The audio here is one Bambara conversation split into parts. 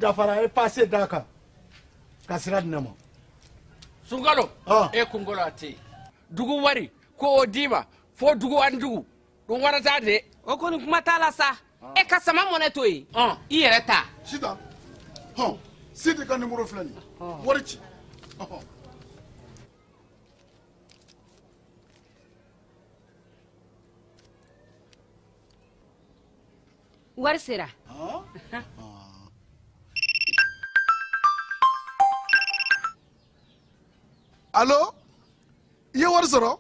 dafara a ye passe d'a kan ka sira di ne ma. Sunkalo e kunkolo a tɛ yen dugu wari ko o d'i ma fo dugu ani dugu dun wara t'a de. O kɔni kuma t'a la sa e ka sama mɔnɛ to yen i yɛrɛ ta. Sitan hɔn Sidi ka numéro filɛ nin ye wari ci. Wari sera. Allo i ye wari sɔrɔ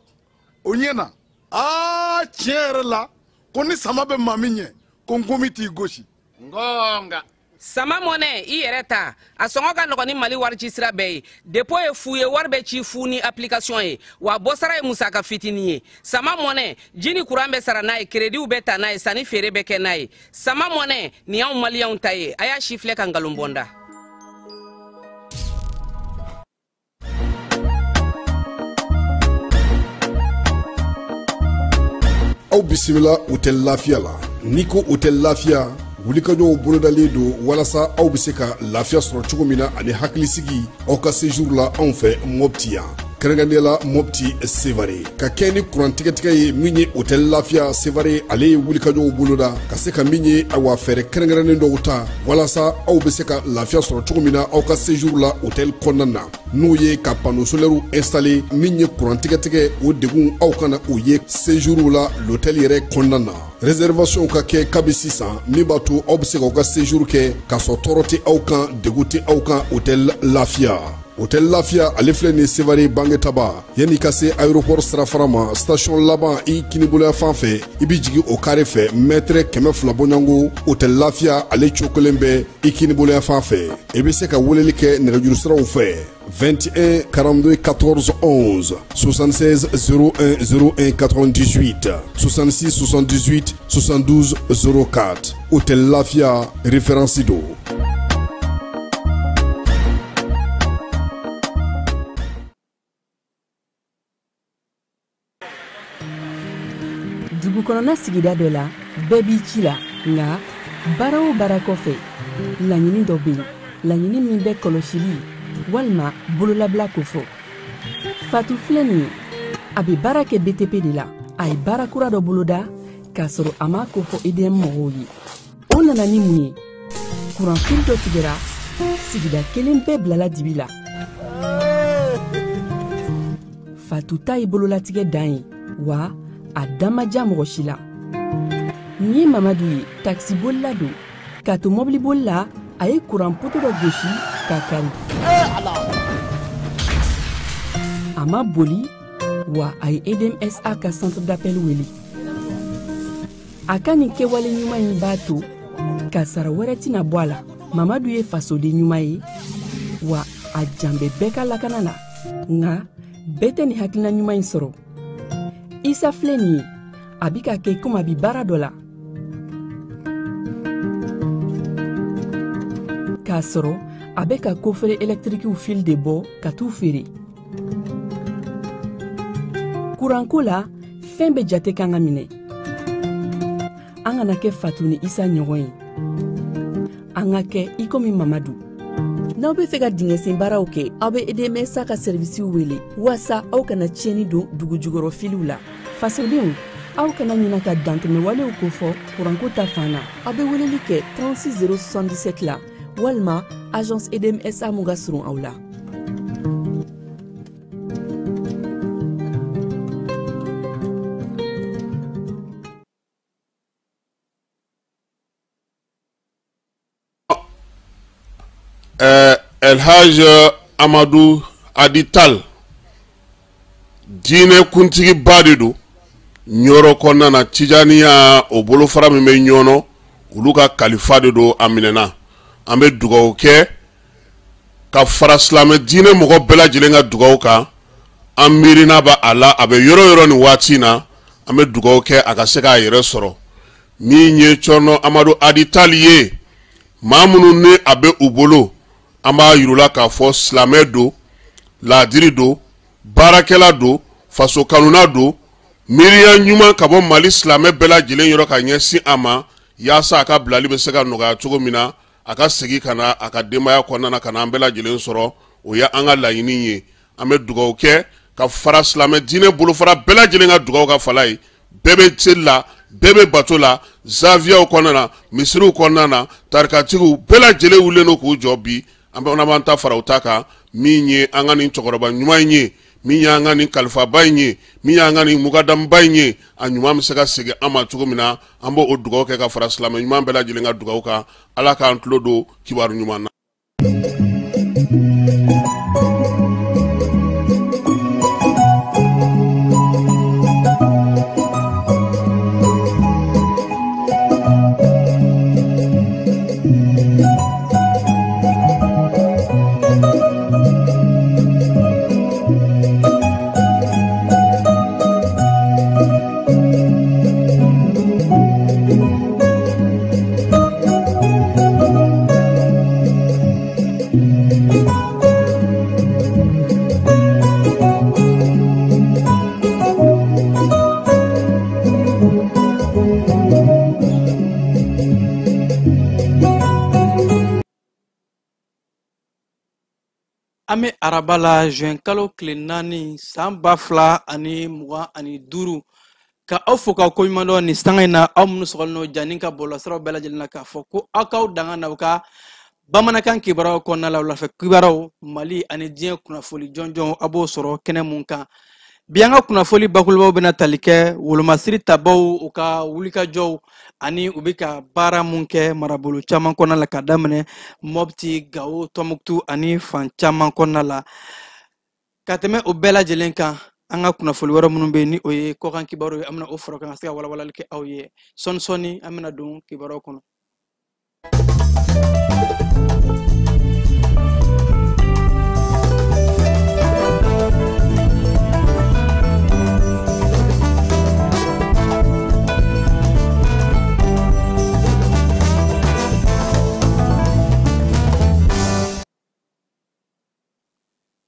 o ɲɛna aa tiɲɛ yɛrɛ la ko ni sama bɛ maa min ɲɛ ko nkomi t'i gosi. Ngonga. Sama mɔnɛ i yɛrɛ ta a sɔngɔ ka nɔgɔn ni Mali wari ci sira bɛɛ ye dépôt ye fu ye wari bɛ ci fu ni application ye wa bɔsara ye musaka fitinin ye sama mɔnɛ ji ni kuran bɛ sara n'a ye créditw bɛ ta n'a ye sanni feere bɛ kɛ n'a ye sama mɔnɛ nin y'anw maliyɛnw ta ye a y'a si filɛ ka nkalon bɔ n da. Aw bisimila Hôtel Lafiya la n'i ko Hôtel Lafiya wulikajɔw bolodalen don walasa aw bɛ se ka lafiya sɔrɔ cogo min na ani hakilisigi aw ka séjour la anw fɛ Mopti yan kɛrɛnkɛrɛnnenya la Mopti Sevare ka kɛ ni kuran tigɛtigɛ ye min ye Hôtel Lafiya Sevare ale ye wulikajɔw boloda ka se ka min ye awa fɛɛrɛ kɛrɛnkɛrɛnnen dɔw ta walasa aw bɛ se ka lafiya sɔrɔ cogo min na aw ka séjour la hôtel kɔnɔna na n'o ye ka panneau solaire installé min ye kuran tigɛtigɛ o degun aw kana o ye séjour la l'hôtel yɛrɛ kɔnɔna na réservation ka kɛ kabi sisan min b'a to aw bɛ se k'aw ka séjour kɛ k'a sɔrɔ tɔɔrɔ tɛ aw kan degun tɛ aw kan Hôtel Lafiya. Hôtel Lafiya ale filɛ nin Sevare Bangetaba yanni ka se aéroport sirafara ma station laban i kiniboloya fan fɛ i bɛ jigin o carré fɛ mètre 200 bɔɲɔgɔnko Hôtel Lafiya ale cokolen bɛ i kiniboloya fan fɛ i bɛ se ka weleli kɛ nɛgɛjuru siraw fɛ 21 42 14 11 76 01 01 98 66 78 72 04 Hôtel Lafiya référence don. Dugu kɔnɔna sigida dɔ la bɛɛ b'i ci la nka baara o baara kɔfɛ laɲini dɔ bɛ yen laɲini min bɛ kɔlɔsili walima bololabila kofɔ Fatu filɛ nin ye a bɛ baara kɛ BTP de la a ye baara kura dɔ boloda k'a sɔrɔ a m'a kofɔ EDM mɔgɔw ye o nana ni mun ye kuranfili dɔ tigɛra sigida kelen bɛɛ bilala dibi la Fatu ta ye bololatigɛ dan ye wa a da ma diya mɔgɔ si la nin ye Mamadu ye takisibolila don k'a to mɔbiliboli la a ye kuran poto dɔ gosi k'a kari a ma boli wa a ye EDMSA ka centre d'appel wele a ka nin kɛwale ɲuman in b'a to kasara wɛrɛ tɛna bɔ a la Mamadu ye fasoden ɲuman ye wa a jan bɛ bɛɛ ka lakana na nka bɛɛ tɛ nin hakilina ɲuman in sɔrɔ Isa filɛ nin ye a bɛ ka kɛ komi a bɛ baara dɔ la k'a sɔrɔ a bɛ ka kofere ɛlɛtirikiw fil de bɔ ka t'u feere kuranko la fɛn bɛɛ jate kan ka minɛ an kana kɛ Fatu ni Isa ɲɔgɔn ye an ka kɛ i komi Mamadu. N'aw bɛ fɛ ka dingɛsen baaraw kɛ aw bɛ EDMSA ka sɛrivisiw wele waasa aw kana tiɲɛni don dugu jukɔrɔ filiw la fasodenw aw kana ɲina ka dantɛmɛwalew kofɔ kuranko ta fan na aw bɛ weleli kɛ 36 077 la walima agence EDMSA mun ka surun aw la. Elhaj Amadu Adital diinɛ kuntigiba de don Ɲɔrɔ kɔnɔna na Tijaniya o bolofara min bɛ Ɲɔnɔ olu ka kalifa de don a minɛna an bɛ dugawu kɛ ka fara silamɛ diinɛ mɔgɔ bɛɛ lajɛlen ka dugawu kan an miirina b'a a la a bɛ yɔrɔ yɔrɔ nin waati in na an bɛ dugawu kɛ a ka se k'a yɛrɛ sɔrɔ min ye Cɔrɔnɔ Amadu Adital ye maa minnu ni a bɛ u bolo an b'a yir'u la k'a fɔ silamɛ don laadiri don baarakɛla don faso kanuna don miiriya ɲuman ka bɔ Mali silamɛ bɛɛ lajɛlen yɔrɔ ka ɲɛsin a ma yaasa a ka bilali bɛ se ka nɔgɔya cogo min na A ka segin ka na a ka denbaya kɔnɔna na, ka na an bɛɛ lajɛlen sɔrɔ. O ye an ka laɲini ye. An bɛ dugawu kɛ ka fara silamɛ diinɛ bolofara bɛɛ lajɛlen ka dugawu ka fala ye. Bɛɛ bɛ seli la, bɛɛ bɛ bato la, zaviyaw kɔnɔna na, misiriw kɔnɔna na, tarikatigiw bɛɛ lajɛlen wulilen don k'u jɔ bi. An bɛ b'an ta fara u ta kan, min ye an ka nin cɛkɔrɔba ɲuman in ye, min y'an ka nin kalifaba in ye, min y'an ka nin mukadamuba in ye, a ɲuman bɛ se ka segin an ma cogo min na. An b'o o dugawu kɛ ka fara silamɛ ɲuman bɛɛ lajɛlen ka dugawu kan. Ala k'an tulo don kibaru ɲuman na. An bɛ araba la, juin kalo tile 4, san 2025, ka aw fo k'aw koɲuman dɔn nin sanga in na. Aw minnu sɔgɔlen don Jani ka bɔlɔlɔsiraw bɛɛ lajɛlen na, k'a fɔ ko aw k'aw danga n'aw ka bamanankan kibaruyaw kɔnɔna la, wulafɛ kibaruyaw, Mali ani diɲɛ kunnafoli jɔnjɔn, a b'o sɔrɔ kɛnɛ mun kan. Bi an ka kunnafoli bakurubaw bɛna tali kɛ wolomasiri tabaw u ka wulikajɔw ani u bɛ ka baara mun kɛ marabolo caman kɔnɔna la, ka daminɛ Mopti, Gawo, Tɔnbukutu ani fan caman kɔnɔna la. Ka tɛmɛ o bɛɛ lajɛlen kan, an ka kunnafoli wɛrɛ minnu bɛ yen ni o ye kɔkan kibaru ye, an bɛna o fara kan ka se ka walawalali kɛ aw ye sɔɔni sɔɔni. An bɛna don kibaruyaw kɔnɔ.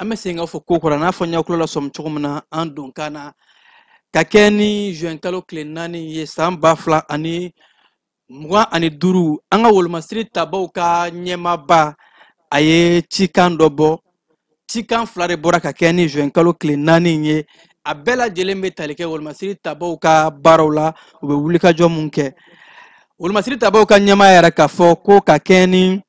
An bɛ segin k'a fɔ ko kura n'a fɔ n y'aw tulo lasɔmi cogo min na, an don kan na ka kɛ ni juin kalo tile 4 ye, san 2025, an ka wolomasiri tabaw ka ɲɛmaaba a ye cikan dɔ bɔ. Cikan fila de bɔra ka kɛ ni juin kalo tile 4 ye. A bɛɛ lajɛlen bɛ tali kɛ wolomasiri tabaw ka baaraw la, u bɛ wulikajɔ mun kɛ. Wolomasiri tabaw ka ɲɛmaa yɛrɛ k'a fɔ ko ka kɛ ni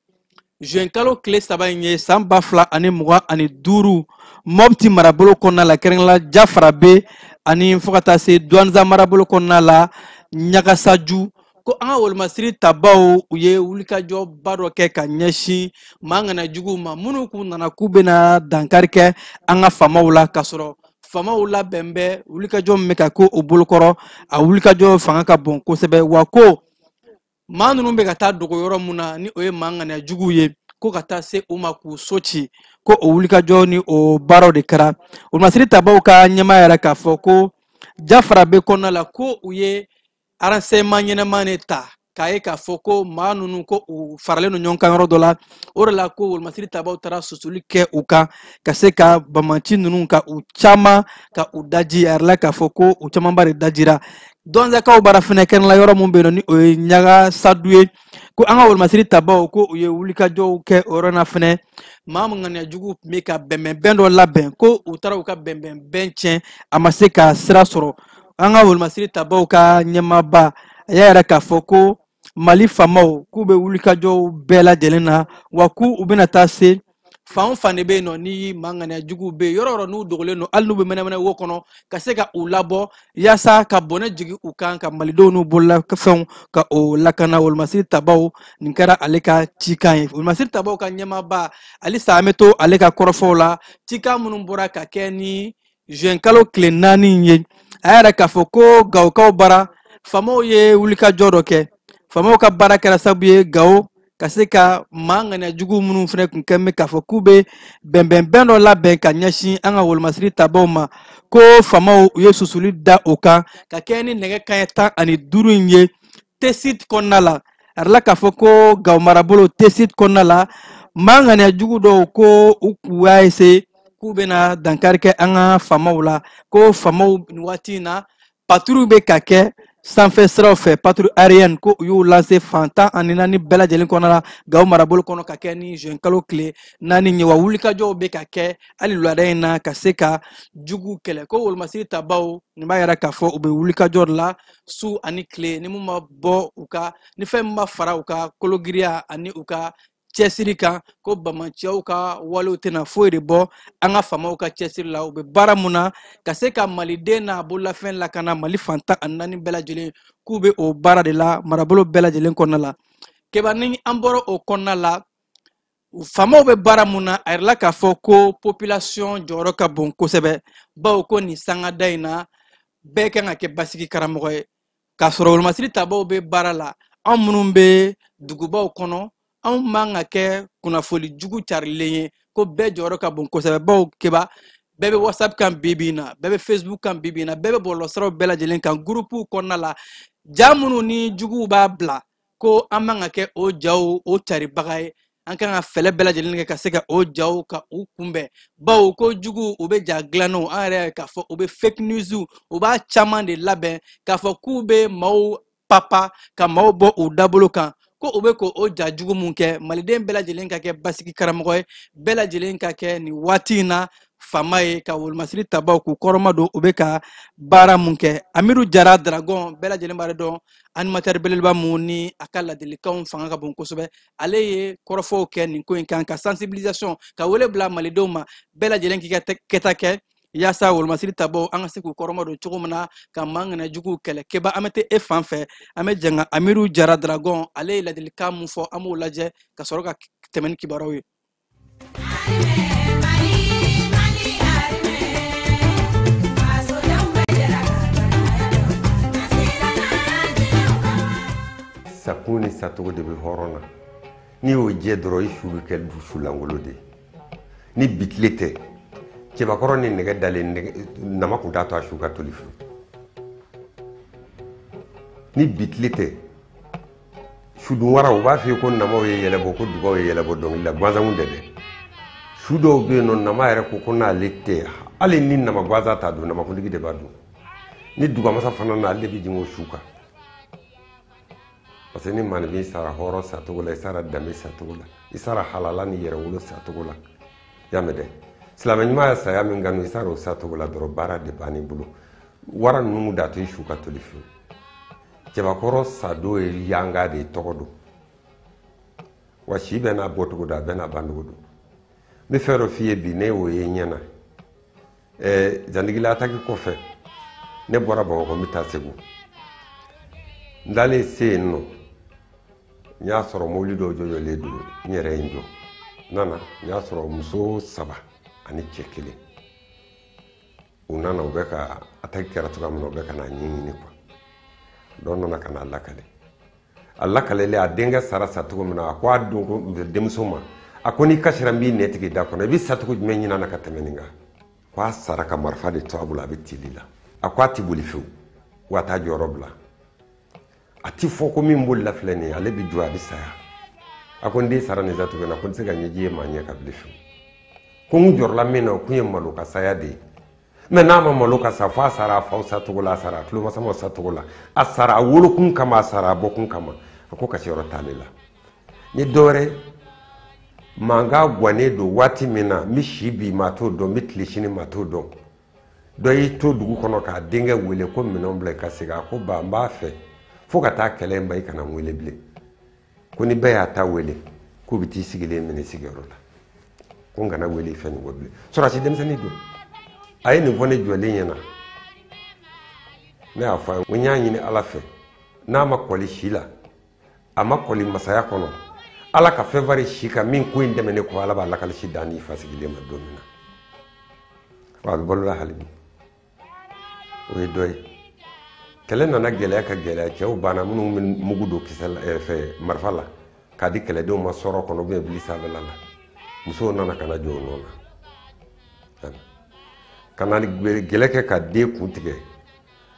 juin kalo tile 3 in ye, san 2025, Mopti marabolo kɔnɔna la, kɛrɛnkɛrɛnnenya la Jafarabe ani fo ka taa se Douentza marabolo kɔnɔna la, Ɲagasaju, ko an ka wolomasiri tabaw u ye wulikajɔba dɔ kɛ ka ɲɛsin maa ŋana juguw ma, minnu k'u nana k'u bɛna dankari kɛ an ka faamaw la, k'a sɔrɔ faamaw labɛn bɛ wulikajɔ min bɛ ka k'o bolokɔrɔ, a wulikajɔ fanga ka bon kosɛbɛ. Wa ko maa ninnu bɛ ka taa dogo yɔrɔ mun na, ni o ye maa ŋaniya juguw ye, ko ka taa se u ma k'u so ci, ko o wulikajɔ ni o baaraw de kɛra. Wolomasiri tabaw ka ɲɛmaa yɛrɛ k'a fɔ ko Jafarabe kɔnɔna la, ko u ye renseignement ɲɛnama de ta k'a ye k'a fɔ ko maa ninnu ko u faralen don ɲɔgɔn kan yɔrɔ dɔ la. O de la ko wolomasiri tabaw taara susuli kɛ u kan ka se ka banbanci ninnu ka u caman ka u daji. A yɛrɛ la k'a fɔ ko u camanba de dajira. Dɔnzakaw bara fɛnɛ kɛnɛ la yɔrɔ mun bɛ yen nɔ, ni o ye Ɲagasadu ye, ko an ka wolomasiri tabaw ko u ye wulikajɔw kɛ o yɔrɔ na fɛnɛ. Maa min ŋaniya jugu tun bɛ ka bɛnbɛnbɛn dɔ labɛn, ko u taara u ka bɛnbɛnbɛn tiɲɛ, a ma se ka sira sɔrɔ. An ka wolomasiri tabaw ka ɲɛmaaba a y'a yɛrɛ k'a fɔ ko Mali faamaw k'u bɛ wulikajɔw bɛɛ lajɛlen na, wa k'u bɛna taa se fan o fan de bɛ yen nɔ ni maa ŋaniya juguw bɛ yen, yɔrɔ o yɔrɔ n'u dogolen don, hali n'u bɛ mɛnɛmɛnɛ wo kɔnɔ, ka se ka u labɔ yaasa ka bɔnɛ jigin u kan, ka malidenw n'u bololafɛnw ka o lakana. Wolomasiri tabaw, nin kɛra ale ka cikan ye. Wolomasiri tabaw ka ɲɛmaaba halisa an bɛ to ale ka kɔrɔfɔw la. Cikan minnu bɔra ka kɛ ni juin kalo tile 4 ye, a y'a yɛrɛ k'a fɔ ko Gawokaw bara faamaw ye wulikajɔ dɔ kɛ. Faamaw ka baara kɛra sababu ye Gawo ka se ka maa ŋaniya jugu minnu fɛnɛ tun kɛn bɛ k'a fɔ k'u bɛ bɛnbɛnbɛn dɔ labɛn ka ɲɛsin an ka wolomasiri tabaw ma, ko faamaw u ye susuli da o kan ka kɛ ni nɛgɛ kanɲɛ 15 in ye Tesit kɔnɔna la. A yɛrɛ la k'a fɔ ko Gawo marabolo Tesit kɔnɔna la, maa ŋaniya jugu dɔw ko u y'a essayer k'u bɛna dankari kɛ an ka faamaw la, ko faamaw nin waati in na patrouille bɛ ka kɛ Sanfɛ siraw fɛ, patrouille aérienne, ko u y'u lancer fan 14 bɛɛ lajɛlen kɔnɔ la Gawo marabolo kɔnɔ ka kɛ ni juin kalo tile 4 ye. Wa wulikajɔw bɛ ka kɛ hali wulada in na ka se ka jugu kɛlɛ. Ko wolomasiri tabaw, nin b'a yira k'a fɔ u bɛ wulikajɔ de la su ani tile, ni mun ma bɔ u ka, ni fɛn min ma fara u ka kologiriya ani u ka cɛsiri kan, ko bamaciyaw ka walew tɛna foyi de bɔ an ka faamaw ka cɛsiri la. U bɛ baara mun na ka se ka maliden n'a bololafɛn lakana Mali fan 14 bɛɛ lajɛlen, k'u bɛ o baara de la marabolo bɛɛ lajɛlen kɔnɔna la. Keba, ni an bɔra o kɔnɔna la, faamaw bɛ baara mun na, a yirala k'a fɔ ko population jɔyɔrɔ ka bon kosɛbɛ, bawo ko nin sangada in na bɛɛ kan ka kɛ basigi karamɔgɔ ye. K'a sɔrɔ wolomasiri tabaw bɛ baara la, anw minnu bɛ dugubaw kɔnɔ, anw man ka kɛ kunnafoni jugu carilen ye, ko bɛɛ jɔyɔrɔ ka bon kosɛbɛ. Bawo Keba, bɛɛ bɛ WhatsApp kan bi bi in na, bɛɛ bɛ Facebook kan bi bi in na, bɛɛ bɛ bɔlɔlɔsiraw bɛɛ lajɛlen kan, gurupuw kɔnɔna la, ja minnu ni juguw b'a bila, ko an man ka kɛ o jaw o caribaga ye. An kan ka fɛɛrɛ bɛɛ lajɛlen kɛ ka se ka o jaw ka u kunbɛn, bawo ko jugu u bɛ ja dilannaw, an yɛrɛ y'a ye k'a fɔ u bɛ fake news, u b'a caman de labɛn k'a fɔ k'u bɛ maaw papa ka maaw bɔ u dabolo kan, ko u bɛ k'o o ja jugu mun kɛ. Maliden bɛɛ lajɛlen ka kɛ basigi karamɔgɔ ye, bɛɛ lajɛlen ka kɛ nin waati in na faama ye, ka wolomasiri tabaw k'u kɔrɔma don u bɛ ka baara mun kɛ. Amidu Jara Dragon, bɛɛ lajɛlen b'a dɔn, animateur belebeleba mun ni a ka ladilikanw fanga ka bon kosɛbɛ, ale ye kɔrɔfɔw kɛ nin ko in kan, ka sensibilisation, ka wele bila malidenw ma, bɛɛ lajɛlen k'i ka kɛta kɛ yaasa wolomasiri tabaw an ka se k'u kɔrɔma don cogo min na ka maa ŋana juguw kɛlɛ. Keba, an bɛ taa e fan fɛ, an bɛ jɛn ka Amidu Jara Dragon, ale ye ladilikan mun fɔ, an b'o lajɛ ka sɔrɔ ka tɛmɛ ni kibaruyaw ye. Sakun ni satogo de bɛ hɔrɔn na, n'i y'o jɛ dɔrɔn i su bɛ kɛ dusu lankolon de ye. Ni bitile tɛ, cɛbakɔrɔ ni nɛgɛ dalen nama kun t'a to a su ka toli fiyewu. Ni bitile tɛ, sudunwara u b'a f'i ye ko namaw ye yɛlɛbɔ, ko dugaw ye yɛlɛbɔ dɔnkili la, gansanw tɛ dɛ. Su dɔw bɛ yen nɔ, nama yɛrɛ ko ko n'ale tɛ, hali ni nama gansan t'a dun, namakuntigi de b'a dun. Ni dugamasa fana na, ale de bɛ jigin o su kan. Parce que ni maaninfin sara hɔrɔn sacogo la, i sara danbe sacogo la, i sara halala ni yɛrɛwolo sacogo la, i y'a mɛn dɛ. Silamɛ ɲuman ye saya min kanu, i sara o sacogo la dɔrɔn, baara de b'an bolo. Wara ninnu da to i su ka toli fiyewu. Cɛbakɔrɔ sadon ye yanga de ye, tɔgɔ don. Wa si bɛɛ n'a bɔcogo don, a bɛɛ n'a bancogo don. N bɛ fɛn dɔ f'i ye bi, ne y'o ye n ɲɛ na. Zandigila ataki kɔfɛ, ne bɔra Bamakɔ, n bɛ taa Segu. N dalen se yen nɔ, n y'a sɔrɔ mobili dɔw jɔjɔlen don, n yɛrɛ ye n jɔ. N nana, n y'a sɔrɔ muso 3 ani cɛ 1. U nana, u bɛ ka ataki kɛra cogoya min na, u bɛ ka n'a ɲɛɲini kuwa. Dɔ nana ka n'a lakale. A lakalelen, a denkɛ sara sacogo min na, a ko a don ko denmuso ma, a ko n'i kasira n b'i nɛ tigɛ i da kɔnɔ, i bɛ sacogo jumɛn ɲini a na ka tɛmɛ nin kan? Ko a sara ka marifa de to a bolo, a bɛ tili la. A ko a ti boli fiyewu, wa a t'a jɔyɔrɔ bila. A ti fɔ ko min bolila filɛ nin ye, ale bɛ jɔ, a bɛ saya. A ko n den sara nin sacogo in na, ko n tɛ se ka ɲɛji ye maa ɲɛ ka bilen fiyewu. Ko n jɔrɔla min na, o kun ye malo ka saya de ye. Mɛ n'a ma malo ka sa, fo a sara a faw sacogo la, a sara a tulomasamaw sacogo la, a sara a wolokun kama, a sara a bɔkun kama. A ko kasiyɔrɔ t'ale la. Ni dɔwɛrɛ mankan gannen don waati min na, n bɛ si bi maa t'o dɔn, n bɛ tile sini maa t'o dɔn. Dɔ y'i to dugu kɔnɔ k'a denkɛ wele ko minɛnw bila i ka segin. A ko ba, n b'a fɛ fo ka taa kɛlɛ in ban, i kana n wele bilen. Ko ni bɛɛ y'a ta wele, k'u bɛ t'i sigilen minɛ sigiyɔrɔ la. Ko n kana wele i fɛ nin kɔ bilen. Sɔrɔdasi denmisɛnnin don. A ye nin fɔ ne jɔlen ɲɛna. Ne y'a fɔ a ye, n ko n y'a ɲini Ala fɛ, n'a ma kɔli si la, a ma kɔli masaya kɔnɔ, Ala ka fɛn fari si kan min ko in dɛmɛ ne kɔ, Ala b'a lakalisi dan n'i fa sigilen ma don min na. Wa a bɛ balo la hali bi. O ye dɔ ye. Kɛlɛ nana gɛlɛya ka gɛlɛya, cɛw banna minnu bɛ mugu don kisɛ la, fɛ marifa la k'a di kɛlɛdenw ma sɔrɔ kɔnɔ ou bien bili sanfɛla la. Musow nana ka na jɔ o nɔ na. Ka na gɛlɛ kɛ ka den kun tigɛ.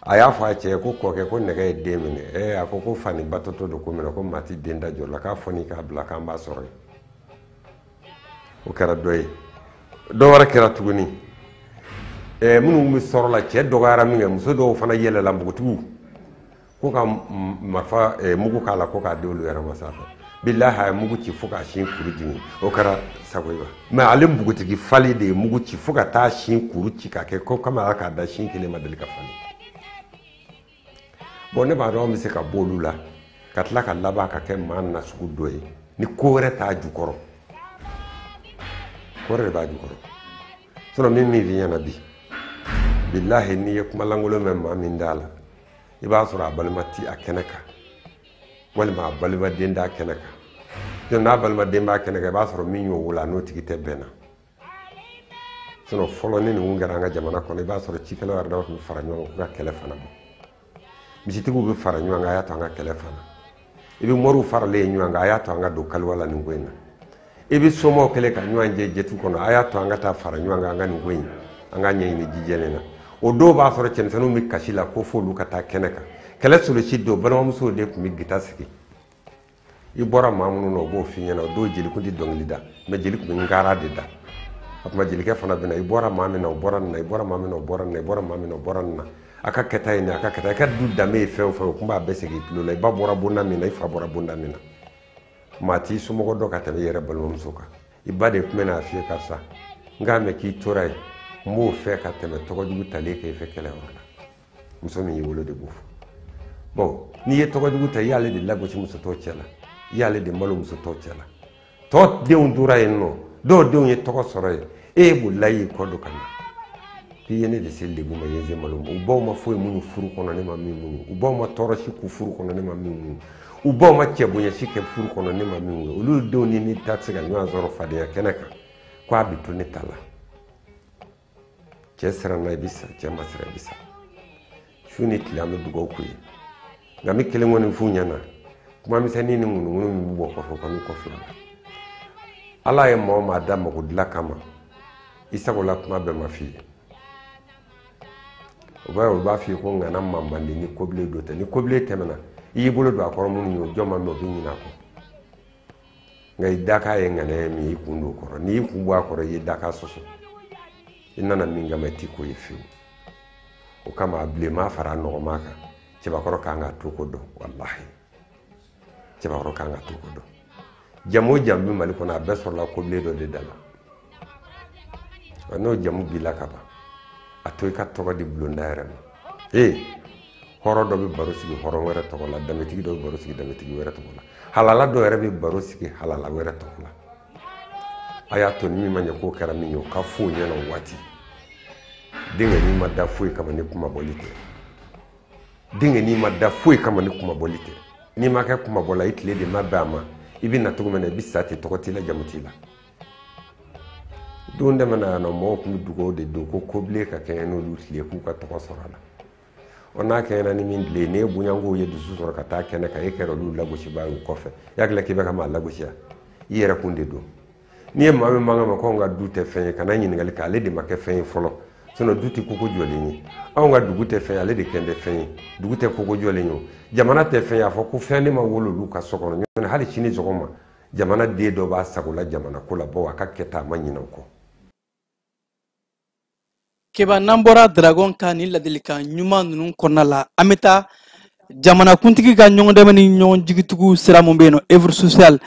A y'a fɔ a cɛ ye ko kɔkɛ, ko nɛgɛ ye den minɛ. A ko ko fani batɔtɔ don ko minɛ, ko maa ti den da jɔ la, k'a fɔ n'i k'a bila k'an b'a sɔrɔ yen. O kɛra dɔ ye. Dɔ wɛrɛ kɛra tuguni. Minnu bɛ sɔrɔ la, cɛ dɔgɔyara min kɛ, muso dɔw fana yɛlɛla npogotigiw. Ko ka marifa mugu k'a la ko k'a di olu yɛrɛ ma sanfɛ. Bilahi a ye mugu ci fo k'a sin kuru jigin, o kɛra Sagoyiba. Mais ale npogotigi fali de ye mugu ci fo ka taa sin kuru ci k'a kɛ ko komi ala k'a da sin kelen ma deli ka falen. Bon, ne b'a dɔn anw bɛ se ka bɔ olu la ka tila ka laban ka kɛ maa nasugu dɔ ye ni ko wɛrɛ t'a jukɔrɔ. Ko wɛrɛ de b'a jukɔrɔ. Sinon min f'i ɲɛna bi, bilahi n'i ye kuma lankolon mɛn maa min da la, i b'a sɔrɔ a balima ti a kɛnɛ kan walima a balimaden t'a kɛnɛ kan. Sinon n'a balimaden b'a kɛnɛ kan, i b'a sɔrɔ min y'o wolo a n'o tigi tɛ bɛn na. Sinon fɔlɔ ni nin kun kɛra an ka jamana kɔnɔ, i b'a sɔrɔ cikɛlaw yɛrɛ dama tun bɛ fara ɲɔgɔn kan k'u ka kɛlɛ fana bɔ. Misitigiw bɛ fara ɲɔgɔn kan, a y'a to an ka kɛlɛ fana. I bɛ moriw faralen ɲɔgɔn kan, a y'a to an ka don kaliwa la nin ko in na. I bɛ somɔgɔw kɛlen ka ɲɔgɔn jɛ jɛtu kɔnɔ, a y'a to an ka taa fara ɲɔgɔn kan an ka nin ko in, an ka ɲɛɲini jijɛlen na. O dɔw b'a sɔrɔ cɛmisɛnninw bɛ kasi la ko f'olu ka taa kɛnɛ kan. Kɛlɛ solosi don, balimamusow de tun bɛ gita sigi. I bɔra maa minnu na, o b'o f'i ɲɛna. O don jeli kun tɛ dɔnkili da, mɛ jeli tun bɛ nkara de da. O tuma jelikɛ fana bɛ na, i bɔra maa min na, o bɔra nin na, i bɔra maa min na, o bɔra nin na, i bɔra maa min na, o bɔra nin na. A ka kɛta ye nin, a ka kɛta. I ka du danbe ye fɛn o fɛn, o tun b'a bɛɛ segin i tulo la. I ba bɔra bonda min na, i fa bɔra bonda min na. Maa t'i somɔgɔ dɔn ka tɛmɛ i yɛrɛ balimamuso kan. I ba de tun bɛ n'a f'i ye karisa, n k'a mɛn k'i tora yen, n b'o fɛ ka tɛmɛ tɔgɔjugu talen kɛ i fɛ kɛlɛyɔrɔ la. Muso min y'i wolo de b'o fɔ. Bon, n'i ye tɔgɔjugu ta, i y'ale de lagosi muso tɔw cɛ la, i y'ale de malo muso tɔw cɛ la. Tɔ denw tora yen nɔ, dɔw denw ye tɔgɔ sɔrɔ yen, e bolila y'i kɔ don ka na. K'i ye ne de se lebu ma, i ye n se malo ma. U baw ma foyi muɲu furu kɔnɔ, ne ma min muɲu. U baw ma tɔɔrɔ si k'u furu kɔnɔ, ne ma min muɲu. U baw ma cɛ bonya si kɛ furu kɔnɔ, ne ma min muɲu. Olu denw ni ne ta tɛ se ka ɲɔgɔn sɔrɔ fadenya kɛnɛ kan, ko a bɛ to ne ta la. Cɛ siranna i bɛ sa, cɛ ma siran i bɛ sa. Su ni tile an bɛ dugawu k'u ye. Nka n bɛ kelen kɔni f'u ɲɛna, kuma misɛnnin ni ŋunuŋunu min bɛ bɔ kɔfɛ, o kɔni kɔfɛ la. Ala ye maa o maa da mago dilan kama, i sagola kuma bɛɛ ma f'i ye. O b'a ye, olu b'a f'i ye ko ŋana man man di ni kobilen dɔ tɛ. Ni kobilen tɛmɛna, i y'i bolo don a kɔrɔ minnu ye, o jɔn ma mɛn, o bɛ ɲinɛ a kɔ. Nka i dakan ye ŋana ye min ye, i kun don o kɔrɔ. N'i y'i kun bɔ a kɔrɔ, i ye dakan sɔsɔ. I nana min kama, i t'i k'o ye fiyewu. O kama a bilenman fara a nɔgɔman kan, cɛbakɔrɔ kan k'a to ko dɔn, walahi. Cɛbakɔrɔ kan k'a to ko dɔn. Jamu o jamu bɛ Mali kɔnɔ, a bɛɛ sɔrɔla kobilen dɔ de da la. Wa n'o jamu b'i la ka ban, a to i ka tɔgɔ di bulonda yɛrɛ ma. Ee, hɔrɔn dɔ bɛ baro sigi hɔrɔn wɛrɛ tɔgɔ la, danbetigi dɔ bɛ baro sigi danbetigi wɛrɛ tɔgɔ la, halala dɔ yɛrɛ bɛ baro sigi halala wɛrɛ tɔgɔ la. A y'a to ni min ma ɲɛ k'o kɛra min ye, o ka f'o ɲɛna o waati. Denkɛnin ma da foyi kama ni kumabɔli tɛ. Denkɛnin ma da foyi kama ni kumabɔli tɛ. N'i ma kɛ kumabɔla, i tile de ma bɛn a ma. I bɛ na cogo min na, i bɛ sa ten, tɔgɔ t'i la, jamu t'i la. Don tɛmɛna yan nɔ, mɔgɔw tun bɛ dugawu de don ko kobilen ka kɛɲɛ n'olu tile k'u ka tɔgɔ sɔrɔ a la. Ɔ n'a kɛɲɛna ni min tile ye, n'e bonyankow ye dusu sɔrɔ ka taa kɛnɛ kan, e kɛra olu lagosibaa ye o kɔfɛ. I hakili la k'i bɛ ka maa lagosi wa? I yɛrɛ kun de don. N'i ye maa min mankan mɛn ko anw ka du tɛ fɛn ye, kana ɲininkali kɛ, ale de ma kɛ fɛn ye fɔlɔ. Sinon du tɛ koko jɔlen ye. Anw ka dugu tɛ fɛn ye, ale de kɛn tɛ fɛn ye. Dugu tɛ koko jɔlen ye o. Jamana tɛ fɛn ye, a fɔ ko fɛn de ma wolo olu ka so kɔnɔ. Ɲɔntɛ hali sini sɔgɔma, jamana den dɔ b'a sago la jamana ko la, bawo a ka kɛta a ma ɲinɛ o kɔ. Keba, n'an bɔra Dragon ka nin ladilikan ɲuman ninnu kɔnɔna la, an bɛ taa jamanakuntigi ka ɲɔgɔndɛmɛ ni ɲɔgɔn jigitugu sira mun bɛ yen nɔ, œuvre sociale,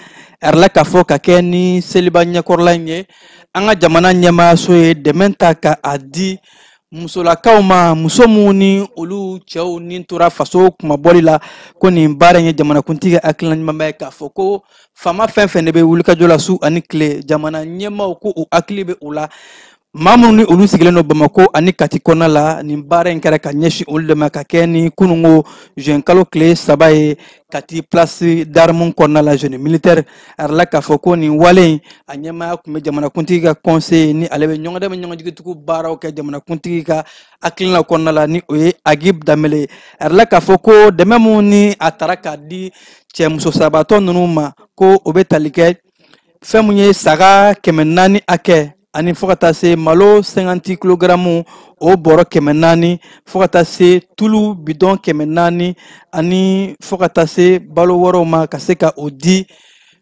a yɛrɛ la k'a fɔ ka kɛ ni seliba ɲɛkɔrɔla in ye, an ka jamana ɲɛmaayaso ye dɛmɛ ta ka a di musolakaw ma, muso minnu ni olu cɛw ni tora faso kumabɔli la, ko nin baara in ye jamanakuntigi ka hakilina ɲumanba ye, k'a fɔ ko faama fɛn fɛn de bɛ wulikajɔ la su ani tile, jamana ɲɛmaaw ko u hakili bɛ u la. Maa minnu ni olu sigilen don Bamakɔ ani Kati kɔnɔna la, nin baara in kɛra ka ɲɛsin olu de ma, ka kɛ ni kununko juin kalo tile 3 ye Kati place d'armes kɔnɔna la, jeune militaire. A yɛrɛ la k'a fɔ ko nin wale in a ɲɛmaaya tun bɛ jamanakuntigi ka conseiller ni ale bɛ ɲɔgɔndɛmɛ ɲɔgɔnjigitugu baaraw kɛ jamanakuntigi ka hakilina kɔnɔna la, ni o ye Agib Danbele ye. A yɛrɛ la k'a fɔ ko dɛmɛ min ni a taara k'a di cɛ muso sabatɔ ninnu ma, ko o bɛ tali kɛ fɛn mun ye saga 400 hakɛ, ani fo ka taa se malo 50 kilogaramu o bɔrɔ 400, fo ka taa se tulu bidɔn 400, ani fo ka taa se balo wɛrɛw ma, ka se ka o di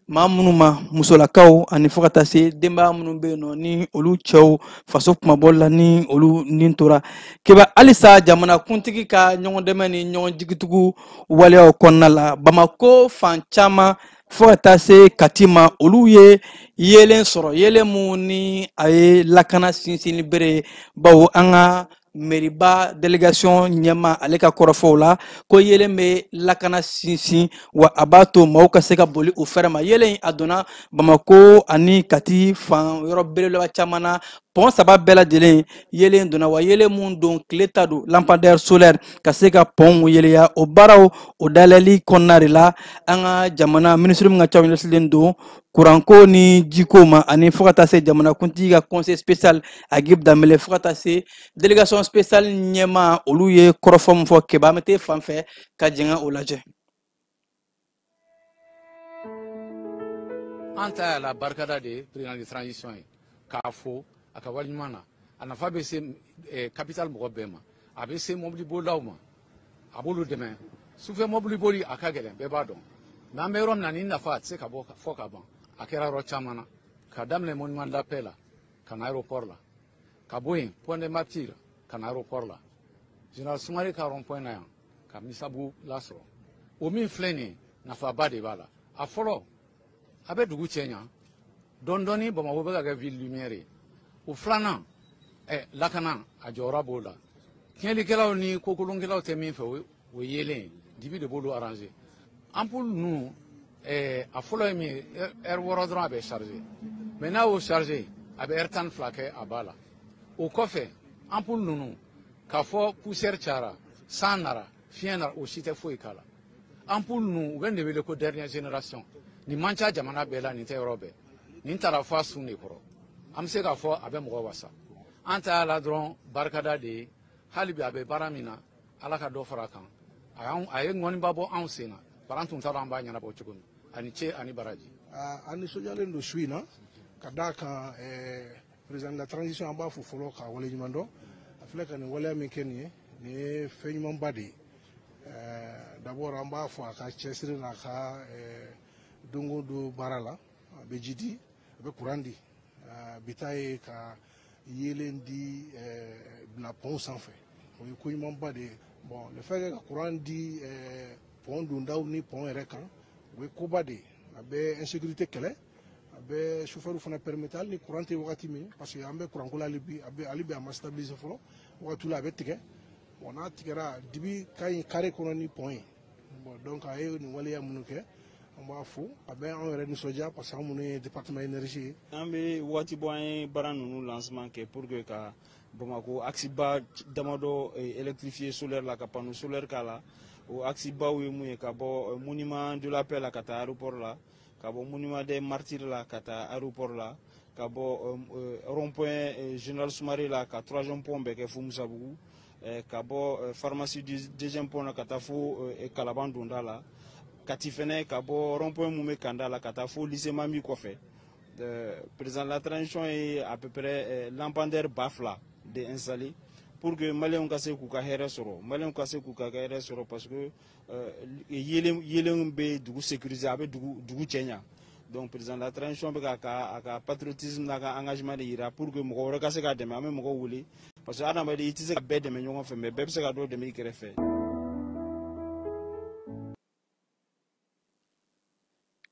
maa minnu ma, musolakaw ani fo ka taa se denbaya minnu bɛ yen nɔ ni olu cɛw faso kumabɔli la ni olu nin tora. Keba, halisa jamanakuntigi ka ɲɔgɔn dɛmɛ ni ɲɔgɔn jigitugu waleyaw kɔnɔna la, Bamako fan caman fo ka taa se Kati ma, olu ye yeelen sɔrɔ, yeelen mun ni a ye lakana sinsinni bere ye, bawo an ka meriba délégation ɲɛma ale ka kɔrɔfɔw la ko yeelen bɛ lakana sinsin, wa a b'a to maaw ka se ka boli u fɛrɛ ma. Yeelen a donna Bamako ani Kati fan yɔrɔ belebeleba caman na, pont saba bɛɛ lajɛlen yeelen donna, wa yeelen mun don tile ta don, lampadaire solaire ka se ka pont yeleya. O baaraw o dayɛlɛli kɔnɔna de la, an ka jamana minisiri min ka ca ɲɛsinnen don kuranko ni jiko ma, ani fo ka taa se jamanakuntigi ka conseil spécial Agib Dambele, fo ka taa se délégation spéciale ɲɛma, olu ye kɔrɔfɔ min fɔ. Keba, an bɛ t'e fan fɛ ka jɛn o lajɛ. An ta y'a la barikada de ye président de transition ye, k'a fo a ka waleɲuman na. A nafa bɛ se capital mɔgɔ bɛɛ ma, a bɛ se mobili bolilaw ma, a b'olu dɛmɛ. Sufɛ mobili boli a ka gɛlɛn, bɛɛ b'a dɔn, mais an bɛ yɔrɔ min na, nin nafa a tɛ se ka bɔ fɔ ka ban. A kɛra yɔrɔ caman na, ka daminɛ monument de la paix la ka na aéroport la, ka bɔ yen pont des martyrs ka na aéroport la, général Sumare ka rond point na yan ka Misabu lasɔrɔ. O min filɛ nin ye, nafaba de b'a la. A fɔlɔ, a bɛ dugu cɛ ɲa dɔɔni dɔɔni, Bamakɔ bɛ ka kɛ ville lumière ye. O filanan, lakana a jɔyɔrɔ b'o la. Tiɲɛlikɛlaw ni kokolonkɛlaw tɛ min fɛ, o ye yeelen ye, dibi de b'olu arranger. Ampoule ninnu, a fɔlɔ ye min ye, heure 6 dɔrɔn a bɛ charger, mais n'a y'o charger a bɛ heure 12 kɛ a ba la. O kɔfɛ, ampoule ninnu, k'a fɔ poussière cayara, san nara, fiɲɛ nara, o si tɛ foyi k'a la. Ampoule ninnu, u bɛ nin de wele ko dernière génération. Nin man ca jamana bɛɛ la, nin tɛ yɔrɔ bɛɛ, nin taara fɔ a sun de kɔrɔ. An bɛ se k'a fɔ a bɛ mɔgɔ wasa. An ta y'a la dɔrɔn barikada de ye. Hali bi a bɛ baara min na, Ala ka dɔ fara a kan. A ye ŋɔniba bɔ anw sen na, bari an tun t'a dɔn an b'a ɲɛnabɔ cogo min. Ani ce ani baraji. An nisɔndiyalen don su in na ka d'a kan président de la transition, an b'a fo fɔlɔ k'a waleɲuman dɔn. A filɛ ka nin waleya min kɛ nin ye, nin ye fɛn ɲumanba de ye. D'abord an b'a fɔ a ka cɛsiri n'a ka don o don baara la. A bɛ ji di, a bɛ kuran di, bi ta ye ka yeelen di bila pont sanfɛ, o ye ko ɲumanba de ye. Bon, le fait que ka kuran di pont dondaw ni pont yɛrɛ kan, o ye koba de ye. A bɛ insécurité kɛlɛ, a bɛ chauffeur fana permettre, hali ni kuran tɛ wagati min, parce que an bɛ kuranko la hali bi, a bɛ hali bi a ma stabiliser fɔlɔ, wagati la a bɛ tigɛ. Bon, n'a tigɛra, dibi ka ɲi carré kɔnɔ ni pont ye. Bon, donc a ye nin waleya minnu kɛ, an b'a fo, a bɛ anw yɛrɛ nisɔndiya parce que an minnu ye département énergie ye. An bɛ waati bɔ, an ye baara ninnu lancement kɛ pour que ka Bamako axe ba damadɔ électrifier solaire la, ka panneau solaire k'a la. O axe baw ye mun ye? Ka bɔ monument de la paix la ka taa aéroport la, ka bɔ monument des martyrs la ka taa aéroport la, ka bɔ rond point général Sumare la ka troisième pont bɛɛ kɛ fo Musabugu, ka bɔ pharmacie du deuxième pont la ka taa fo Kalaban donda la, Kati fɛnɛ ka bɔ rond point mun bɛ Kanda la ka taa fo lycée Mami kɔfɛ. Président de la transition ye à peu près lampadaire 2000 de installé pour que maliyɛnw ka se k'u ka hɛrɛ sɔrɔ, maliyɛnw ka se k'u ka hɛrɛ sɔrɔ, parce que yeelen bɛ dugu sécuriser, a bɛ dugu cɛ ɲa. Donc président de la transition bɛ k'a ka patriotisme n'a ka engagement de yira pour que mɔgɔ wɛrɛ ka se k'a dɛmɛ. An bɛ mɔgɔw wele parce que adamaden i tɛ se ka bɛɛ dɛmɛ ɲɔgɔn fɛ, mais bɛɛ bɛ se ka dɔ dɛmɛ i kɛrɛfɛ.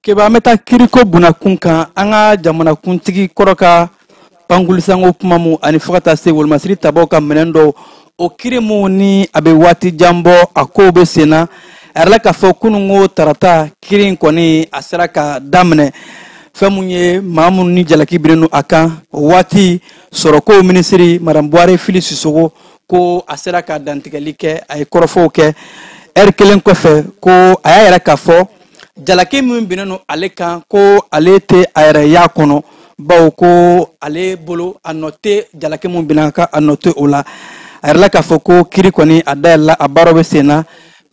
Keba, an bɛ taa kiriko bunakun kan. An ka jamanakuntigi kɔrɔ ka pankulisanko kuma mu ani fo ka taa se wolomasiri tabaw ka minɛn dɔw, o kiri mu ni a bɛ waati jan bɔ, a kow bɛ sen na. A yɛrɛ k'a fɔ kununko tarata kiri in kɔni a sera ka daminɛ. Fɛn mun ye maa minnu ni jalaki binnen don a kan, o waati sɔrɔko minisiri madame Buware Fili Sisoko ko a sera ka dantigɛli kɛ, a ye kɔrɔfɔw kɛ. Ɛri kelen kɔfɛ ko a y'a yɛrɛ k'a fɔ jalaki min binnen don ale kan, ko ale tɛ a yɛrɛ y'a kɔnɔ, bawo ko ale bolo a nɔ tɛ jalaki min binna kan, a nɔ tɛ o la. A yɛrɛ la k'a fɔ ko kiri kɔni a dayɛlɛla, a baaraw bɛ sen na.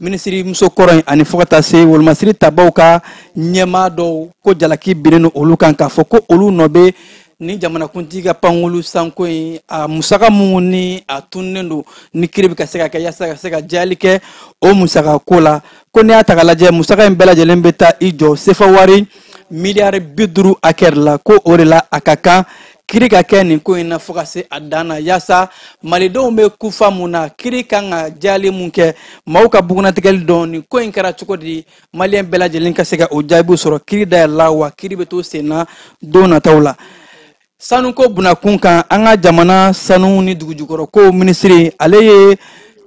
Minisiri muso kɔrɔ in ani fo ka taa se wolomasiri tabaw ka ɲɛmaa dɔw ko jalaki binnen don olu kan, k'a fɔ ko olu nɔ bɛ ni jamanakuntigi ka pankulu sanko in a musaka mun ni a tununnen don, ni kiri bɛ ka se ka kɛ yaasa ka se ka jayali kɛ o musaka ko la. Ko n'i y'a ta k'a lajɛ, musaka in bɛɛ lajɛlen bɛ taa i jɔ sefa wari miliyari 50 hakɛ de la, ko o de la a ka kan kiri ka kɛ nin ko in na fo ka se a dan na, yaasa malidenw bɛ kufa mun na, kiri kan ka jali mun kɛ, maaw ka bugunnatigɛli dɔn nin ko in kɛra cogo di, maliyɛn bɛɛ lajɛlen ka se ka o jaabiw sɔrɔ. Kiri dayɛlɛla wa kiri bɛ to sen na don nataw la. Sanuko bunakun kan, an ka jamana sanu ni dugujukɔrɔ minisiri ale ye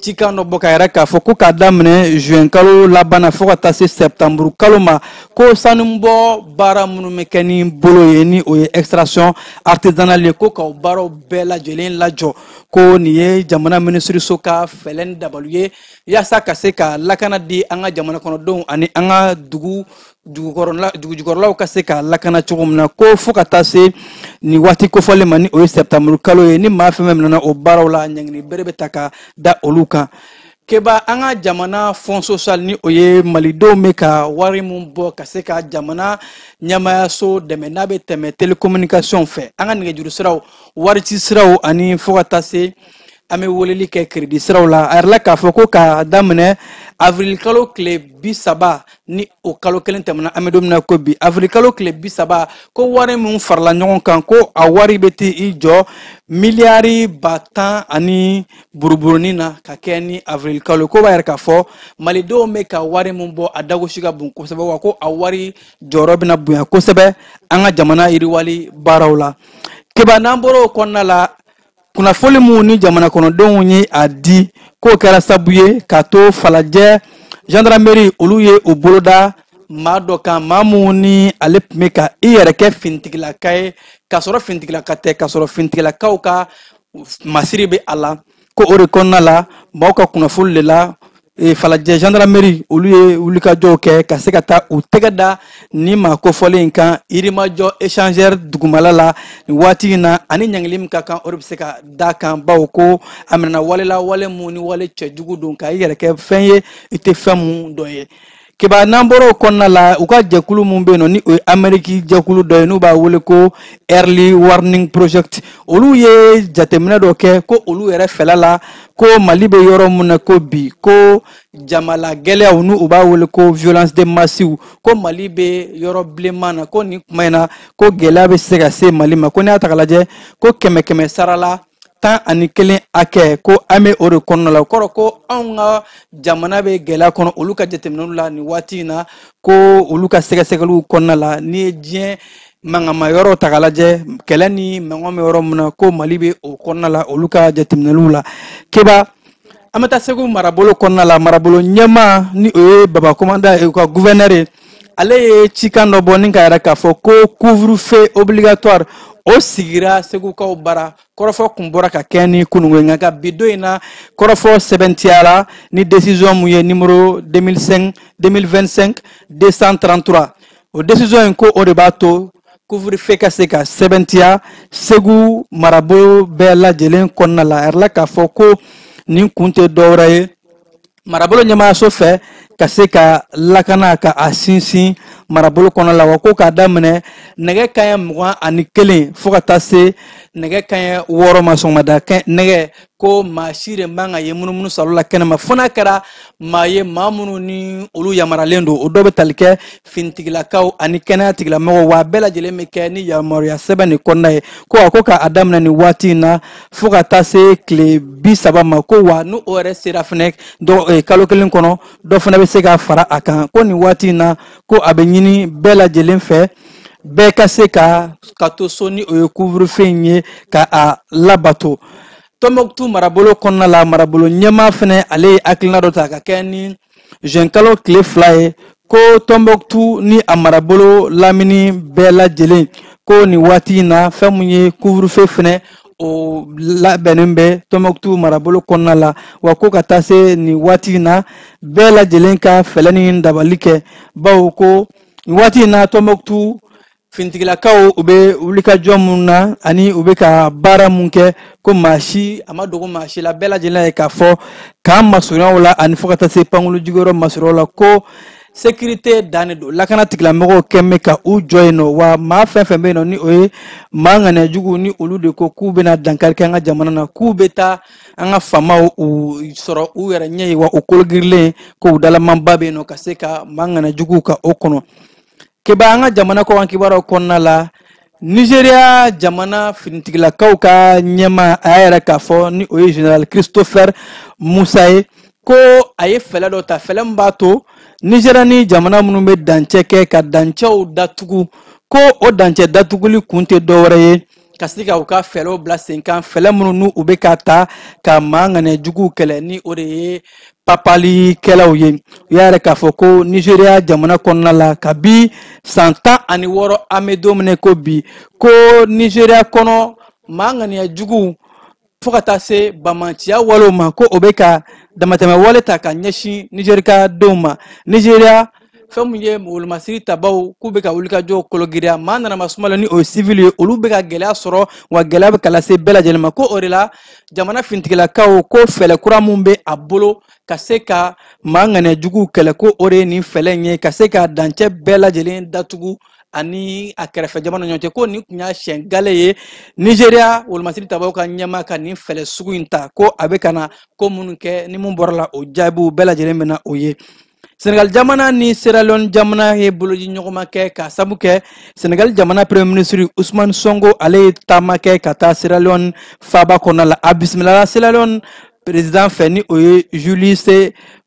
cikan dɔ bɔ ka yɛrɛ k'a fɔ ko k'a daminɛ juin kalo laban na fo ka taa se septembre kalo ma, ko sanubɔ baara minnu bɛ kɛ ni bolo ye, ni o ye extraction artisanale ye, ko k'o baaraw bɛɛ lajɛlen lajɔ, ko nin ye jamana minisiriso ka fɛɛrɛ ni dabalu ye yaasa ka se ka lakana di an ka jamana kɔnɔdenw ani an ka dugu dugujukɔrɔlaw ka se ka lakana cogo min na, ko fo ka taa se nin waati kofɔlen ma, ni o ye septembre kalo ye, ni maa fɛn fɛn minɛna o baaraw la, ɲangini bere bɛ ta ka da olu kan. Keba, an ka jamana fonds social, ni o ye malidenw bɛ ka wari mun bɔ ka se ka jamana ɲɛmaayaso dɛmɛ, n'a bɛ tɛmɛ télécommunication fɛ, an ka nɛgɛjuru siraw, warici siraw, ani fo ka taa se an bɛ weleli kɛ crédit siraw la, a yɛrɛ la k'a fɔ ko k'a daminɛ avril kalo tile 30, ni o kalo kelen tɛmɛna, an bɛ don min na ko bi, avril kalo tile 30, ko wari min farala ɲɔgɔn kan, ko a wari bɛ t'i jɔ miliyari 10 000 ani buruburunin na ka kɛ ni avril kalo. Ko b'a yɛrɛ k'a fɔ malidenw bɛ ka wari min bɔ, a dagosi ka bon kosɛbɛ, wa ko a wari jɔyɔrɔ bɛna bonya kosɛbɛ an ka jamana yiriwali baaraw la. Keba, n'an bɔra o kɔnɔna la, kunnafoli mun ni jamana kɔnɔdenw ye a di, k'o kɛra sabu ye k'a to Falajɛ gendarmerie olu ye u boloda maa dɔ kan, maa mun ni ale tun bɛ ka i yɛrɛ kɛ finitigilaka ye k'a sɔrɔ finitigilaka tɛ, k'a sɔrɔ finitigilakaw ka masiri bɛ a la, ko o de kɔnɔna la maaw ka kunnafoli de la, Falajɛ gendarmerie olu ye wulikajɔw kɛ ka se ka taa u tɛgɛ da ni maa kofɔlen in kan Yirimajɔ échangeur dugumala la nin waati in na, ani ɲangili min ka kan o de bɛ se ka da kan, bawo ko a minɛna wale la, wale mun ni wale cɛjugu don, ka i yɛrɛ kɛ fɛn ye i tɛ fɛn mun dɔn ye. Keba, n'an bɔra o kɔnɔna la, u ka jɛkulu mun bɛ yen nɔ, ni o ye Amérique jɛkulu dɔ ye, n'u b'a wele ko Early Warning Project, olu ye jateminɛ dɔ kɛ, ko olu yɛrɛ fɛla la, ko Mali bɛ yɔrɔ mun na ko bi, ko jamala gɛlɛyaw, n'u b'a wele ko violence de masse, ko Mali bɛ yɔrɔ bilenman na, ko nin kuma in na ko gɛlɛya bɛ se ka se Mali ma, ko n'i y'a ta k'a lajɛ ko 100 sara la 11 hakɛ, ko an bɛ o de kɔnɔna la. O kɔrɔ ko anw ka jamana bɛ gɛlɛya kɔnɔ olu ka jateminɛw la nin waati in na, ko olu ka sɛgɛsɛgɛliw kɔnɔna la, n'i ye diɲɛ mankanma yɔrɔw ta k'a lajɛ, kɛlɛ ni mankan bɛ yɔrɔ min na, ko Mali bɛ o kɔnɔna la olu ka jateminɛliw la. Keba, an bɛ taa Segu marabolo kɔnɔna la, marabolo ɲɛmaa ni o ye Baba Komanda ye, u ka gouverneur ye, ale ye cikan dɔ bɔ ni ka yɛrɛ k'a fɔ ko couvre-feu obligatoire o sigira Segukaw bara. Kɔrɔfɔ kun bɔra ka kɛ ni kununko ye, nka bi don in na kɔrɔfɔ sɛbɛntiyara ni décision mun ye, numéro 2005 2025 233. O décision in, ko o de b'a to couvre-feu ka se ka sɛbɛntiya Segu marabolo bɛɛ lajɛlen kɔnɔna la. A yɛrɛ la k'a fɔ ko nin kun tɛ dɔwɛrɛ ye marabolo ɲɛmaayaso fɛ ka se ka lakana ka a sinsin marabolo kɔnɔ la, wa ko k'a daminɛ nɛgɛ kanɲɛ 21 fo ka taa se nɛgɛ kanɲɛ 6 ma sɔgɔmada nɛgɛ, ko maa si de man ka ye munumunu salo la kɛnɛma, fo n'a kɛra maa ye maa minnu ni olu yamaralen don, o dɔw bɛ tali kɛ finitigilakaw ani kɛnɛya tigilamɔgɔw, wa a bɛɛ lajɛlen bɛ kɛ ni yamaruya sɛbɛn de kɔnɔna ye. Ko a ko k'a daminɛ nin waati in na fo ka taa se tile 30 ma, ko wa ni o yɛrɛ sera fɛnɛ dɔ kalo kelen kɔnɔ, dɔ fana bɛ se ka fara a kan. Ko nin waati in na, ko a bɛ ɲini bɛɛ lajɛlen fɛ, bɛɛ ka se ka to so, ni o ye couvre-feu in ye, ka a labato. Tɔnbɔkutu marabolo kɔnɔna la, marabolo ɲɛmaa fɛnɛ ale ye hakilina dɔ ta ka kɛ ni juin kalo tile 2 ye, ko Tɔnbɔkutu ni a marabolo lamini bɛɛ lajɛlen, ko nin waati in na fɛn mun ye couvre-feu fɛnɛ o labɛnnen bɛ Tɔnbɔkutu marabolo kɔnɔna la, wa ko ka taa se nin waati in na bɛɛ lajɛlen ka fɛɛrɛ ni dabali kɛ, bawo ko nin waati in na Tɔnbɔkutu finitigilakaw u bɛ wulikajɔ mun na ani u bɛ ka baara mun kɛ, ko maa si a ma dogo maa si la, bɛɛ lajɛlen ye k'a fɔ k'an masurunyaw la ani fo ka taa se pankulu jigiyɔrɔ masurunyaw la, ko sécurité dannen don, lakana tigilamɔgɔw kɛn bɛ ka u jɔ yen nɔ, wa maa fɛn fɛn bɛ yen nɔ ni o ye maa ŋaniyajugu, ni olu de ko k'u bɛna dankari kɛ an ka jamana na, k'u bɛ taa an ka faamaw u sɔrɔ u yɛrɛ ɲɛ ye, wa u kologirilen, ko u dalamanba bɛ yen nɔ ka se ka maa ŋaniyajuguw ka o kɔnɔ. Keba an ka jamana kɔkan kibaruyaw kɔnɔna la, Nigeria jamana finitigilakaw ka ɲɛma a y'a yɛrɛ k'a fɔ ni o ye Général Christopher Musa ye, ko a ye fɛlɛ dɔ ta, fɛlɛ min b'a to Nigeria ni jamana minnu bɛ dancɛ kɛ ka dancɛw datugu, ko o dancɛ datuguli kun tɛ dɔwɛrɛ ye ka se ka u ka fɛlɛw bila sen kan, fɛlɛ minnu n'u u bɛ ka ta ka maa ŋaniya juguw kɛlɛ, ni o de ye papalikɛlaw ye. U y'a yɛrɛ k'a fɔ ko Nigeria jamana kɔnɔna la, kabi san 16 an bɛ don min na ko bi, ko Nigeria kɔnɔ maa ŋaniya juguw fo ka taa se bamanciya walew ma, ko o bɛ ka damatɛmɛ wale ta ka ɲɛsin Nigerika denw ma. Nigeria fɛn min ye wolomasiri tabaw k'u bɛ ka wulikajɔ kologiriya, maa nana ma suma la ni o ye sivili ye, olu bɛ ka gɛlɛya sɔrɔ, wa gɛlɛya bɛ ka lase bɛɛ lajɛlen ma. Ko o de la jamana finitigilakaw ko fɛɛrɛ kura min bɛ a bolo ka se ka maa ŋaniya juguw kɛlɛ, ko o de ye nin fɛɛrɛ in ye, ka se ka dancɛ bɛɛ lajɛlen datugu ani a kɛrɛfɛ jamana ɲɔgɔn cɛ. Ko nin tun y'a siɲɛ gale ye Nigeria wolomasiri tabaw ka ɲɛmaa ka nin fɛɛrɛ sugu in ta, ko a bɛ ka na ko minnu kɛ ni mun bɔra la, o jaabiw bɛɛ lajɛlen bɛ na o ye. Senegal jamana ni Sierra Leone jamana ye bolodi ɲɔgɔnma kɛ ka sabu kɛ Senegal jamana premier ministre Ousmane Sonko ale ye taama kɛ ka taa Sierra Leone faaba kɔnɔna la. A bisimilala Sierra Leone président fɛ ni o ye Julius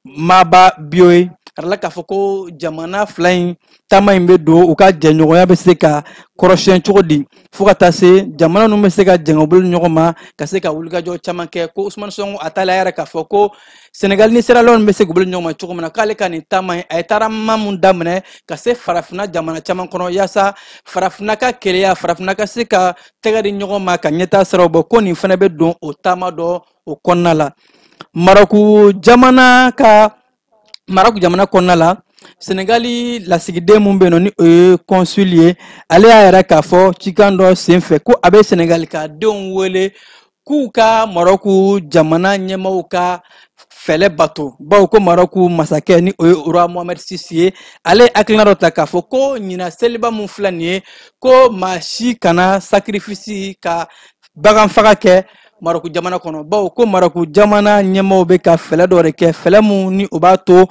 Maada Bio ye. A la k'a fɔ ko jamana fila in taama in bɛ don u ka jɛɲɔgɔnya bɛ se ka kɔrɔsiyɛn cogo di, fo ka taa se jamana ninnu bɛ se ka jɛn ka bolo ɲɔgɔn ma ka se ka wulikajɔ caman kɛ. Ko Ousmane Sonko a taala yɛrɛ k'a fɔ ko Senegal ni Sierra Leone bɛ se k'u bolo ɲɔgɔn ma cogo min na, k'ale ka nin taama in a ye taarama mun daminɛ ka se farafinna jamana caman kɔnɔ, yaasa farafinna ka keleya, farafinna ka se ka tɛgɛ di ɲɔgɔn ma ka ɲɛtaa siraw bɔ, ko nin fana bɛ don o taama dɔ o kɔnɔna la. Marɔku jamana ka Marɔku jamana kɔnɔna la, Senegali lasigiden mun bɛ yen nɔ ni o ye consul ye, ale y'a yɛrɛ k'a fɔ cikan dɔ senfɛ ko a bɛ Senegali ka denw wele k'u ka Marɔku jamana ɲɛmaaw ka fɛlɛ bato, bawo ko Marɔku masakɛ ni o ye roi Mohamed VI ye, ale ye hakilina dɔ ta k'a fɔ ko ɲinan seliba mun filɛ nin ye, ko maa si kana sacrifice ka bagan faga kɛ Marɔku jamana kɔnɔ, bawo ko Marɔku jamana ɲɛmaaw bɛ ka fɛlɛ dɔ de kɛ, fɛlɛ mun ni o b'a to